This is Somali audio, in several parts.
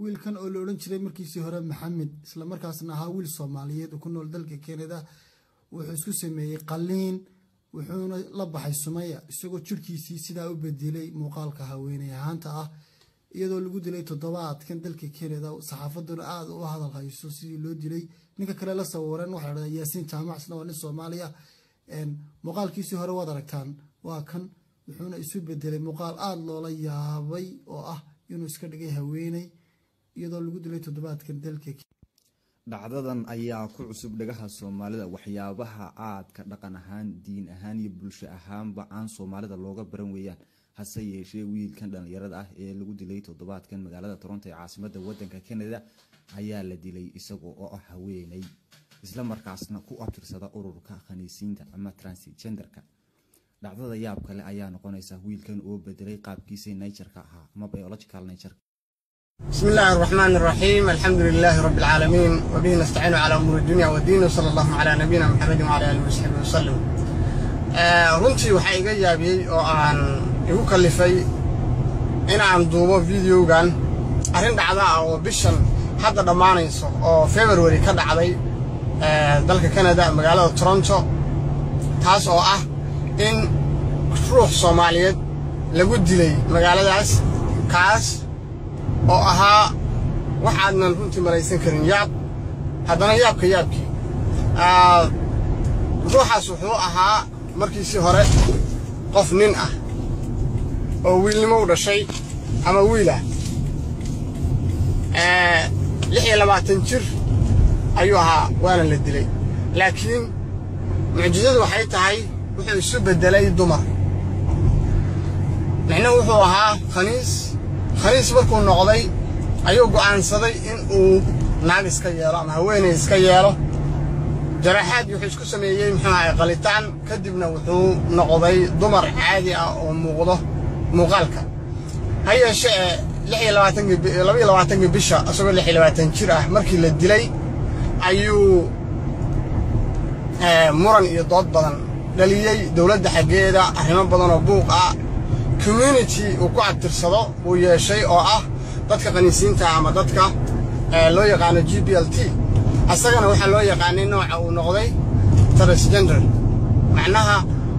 Wiilkan oo la odhan jiray markiisii hore Maxamed, isla markaasna ahaa wiil Soomaaliyeed oo ku nool dalka Canada, wuxuu isku sameeyey qalliin, wuxuuna la baxay Sumaya, isagoo jirkiisii sidaa u bedelay muuqaalka haweeney ahaanta ah, iyadoo lagu dilay toddobaadkan dalka Canada. Saxaafaduna aada u hadal hayso sidii loo dilay. Ninka kale la sawiran waxaa la dhahdaa Yaasiin Jaamac, isna waa nin Soomaaliya. Muuqaalkiisii hore waad aragtaan, waa kan. Wuxuuna isu bedelay muuqaal aada loola yaabay oo ah inuu iska dhigay haweeney, iyadoo lagu dilay toddobaadkan dalka. Dhacdadan ayaa ku cusub dhagaha Soomaalida. Waxyaabaha aadka dhaqan ahaan, diin ahaan iyo bulsho ahaanba aan Soomaalida looga baran weeyaan. Hase yeeshee, wiilkan dhallinyarada ah ee lagu dilay toddobaadkan magaalada Toronto ee caasimada wadanka Canada ayaa la dilay isagoo oo ah haweeney, isla markaasna ku abtirsada ururka khaniisiinta ama transgenderka. Dhacdada yaab kale ayaa noqonaysa wiilkan oo bedelay qaabkiisii nature-ka ahaa ama biological nature. بسم الله الرحمن الرحيم، الحمد لله رب العالمين، وبه نستعين على أمور الدنيا والدين، وصلى الله على نبينا محمد وعلى آله وصحبه وسلم. Runtii waxaa iga yaabiyey oo aan igu kallifay inaan duubo videogan arrin dhacda ah oo bishan hadda dhammaanayso oo February ka dhacday dalka Canada, magaalada Toronto, taas oo ah in ruux Soomaaliyeed lagu dilay magaaladaas, kaas oo ahaa waxaadnan runtii malaysan karin, yaab haddana yaabka yaabkii. Ruuxaas wuxuu ahaa markiisii hore qof nin ah oo wiilnimo u dhashay ama wiil ah. 26 jir ayuu ahaa, waana la dilay. Laakiin mucjisadu waxay tahay wuxuu isu beddelay dumar. Micnuhu wuxuu ahaa khaniis. Khaniis markuu noqday ayuu go'aansaday in uu naag iska yeelo ama haweeney iska yeelo. Jaraaxaad wuxuu isku sameeyey, muxuu ahay, qalitaan, kadibna wuxuu noqday dumar caadi ah oo muuqdo muuqaalka. Ha yeeshee, 26, 22-kii bisha, isagoo 26 jir ah markii la dilay, ayuu muran iyo dood badan dhaliyey dowladda xaggeeda, arrimo badan oo buuq ah. Community uu ku abtirsado uu yeeshay oo ah dadka khaniisiinta ama dadka loo yaqaano GBLT. Asagana waxaa loo yaqaanay nooca uu noqday transgender, macnaha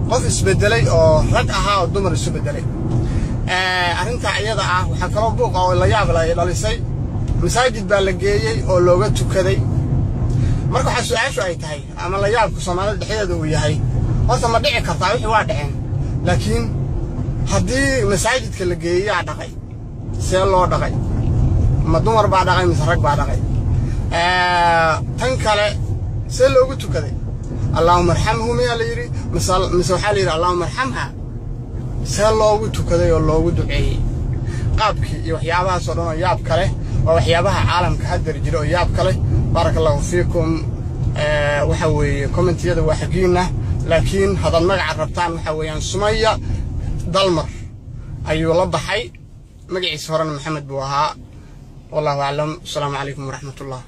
qof isbeddelay oo rag ahaa oo dumar isu beddelay. Arrintaa iyada ah waxaa kaloo buuqa oo la yaab leh ay dhalisay, masaajid baa la geeyey oo looga tukaday. Marka waxaa su-aashu ay tahay ama la yaabka Soomaalida dhexdeeda uu yahay, horta ma dhici kartaa? Wixii waa dhaceen, laakiin haddii masaajidka la geeyey, yaa dhaqay? See loo dhaqay? Ma dumar baa dhaqay mise rag baa dhaqay? Tan kale, see loogu tukaday? "Allaahuma arxamhu" miyaa la yidhi mise waxaa la yidhi "Allaahuma arxamha"? See loogu tukaday oo loogu duceeyey? Qaabkii iyo waxyaabahaas oo dhan oo yaab kale waa waxyaabaha caalamka haddar jira oo yaab kale. Baaraka Allahu fiikum. Waxa weeye commentiyada waa xagiinna, laakiin haddaad magaca rabtaan, waxa weeyaan Sumaya Dalmar ayuu la baxay. Magaciisa horena Maxamed buu ahaa. Wallahu aclam. Asalaamu calaykum waraxmat ullah.